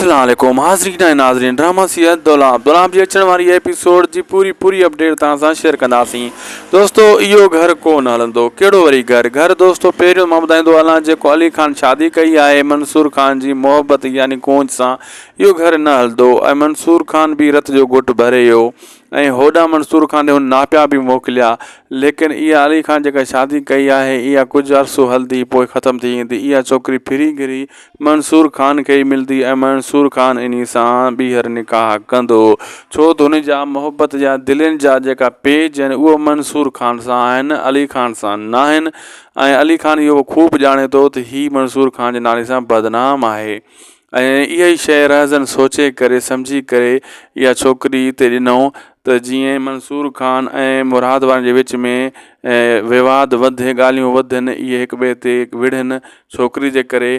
السلام عليڪم حاضرين ۽ ناظرين ڊراما سيريل دولاب دولاب جي اچڻ واري ايپيسوڊ جي پوري پوري اپڊيٽ توهان سان شيئر ڪنداسين دوستو اهو گهر ڪو نه هلندو ڪهڙو وري گهر گهر دوستو پهريون مان ٻڌائيندو هلان جيڪو علي خان شادي ڪئي آهي منصور خان جي محبت يعني ڪونج سان اهو گهر نه هلندو ۽ منصور خان به رت جو گهٽ ڀري ويو ۽ هوڏانهن منصور خان ڏي هن ناپيا به موڪليا، ليڪن اها علي خان جيڪا شادي ڪئي آهي، اها ڪجهه عرصو هلندي پوء ختم ٿي ويندي. اها ڇوڪري ڦري گهري منصور خان کي ئي ملندي ۽ منصور خان انهي سان ٻيهر نڪاح ڪندو. ڇو ته هن جا محبت جا دلين جا جيڪا پيج آهن اهو منصور خان سان آهن، علي خان سان ناهن ۽ علي خان اهو خوب ڄاڻي ٿو ته هي منصور خان جي نالي سان بدنام آهي. ۽ اها ئي شيء رهزن سوچي ڪري سمجهي ڪري اها ڇوڪري اتي ڏنائون ته جيئن منصور خان ۽ مراد وارن جي وچ ۾ وواد وڌي ڳالهيون وڌن اهي هڪ ٻئي تي وڙهن ڇوڪري جي ڪري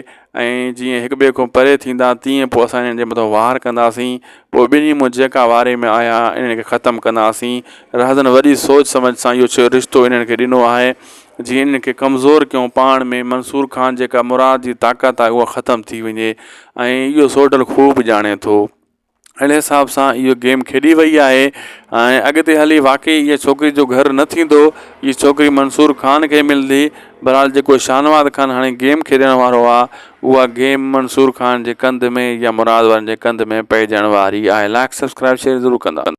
۽ جيئن هڪ ٻئي کان پري ٿيندا تيئن پوء اسان انهن جي مٿان وار ڪنداسين پوء ٻنهي مان جيڪا واري ۾ آيا انهن کي ختم ڪنداسين رهزن وڏي سوچ سمجهه سان اهو رشتو انهن کي ڏنو آهي جيئن انهن کي ڪمزور ڪيون پاڻ ۾ منصور خان جيڪا مراد جي طاقت آهي اها ختم ٿي وڃي ۽ اهو سوڍل خوب ڄاڻي ٿو اهڙي حساب سان اهو گيم کيڏي وئي آهي ۽ اڳتي هلي واقعي اها ڇوڪري جو گهر نه ٿيندو اها ڇوڪري منصور خان کي ملندي بهرحال جيڪو شاهنواز خان هاڻي گيم کيڏڻ وارو آهي اها گيم منصور خان جي ڪنڌ ۾ يا مراد وارن جي ڪنڌ ۾ پئجڻ واري آهي لائڪ سبسڪرائب شيئر ضرور ڪندا.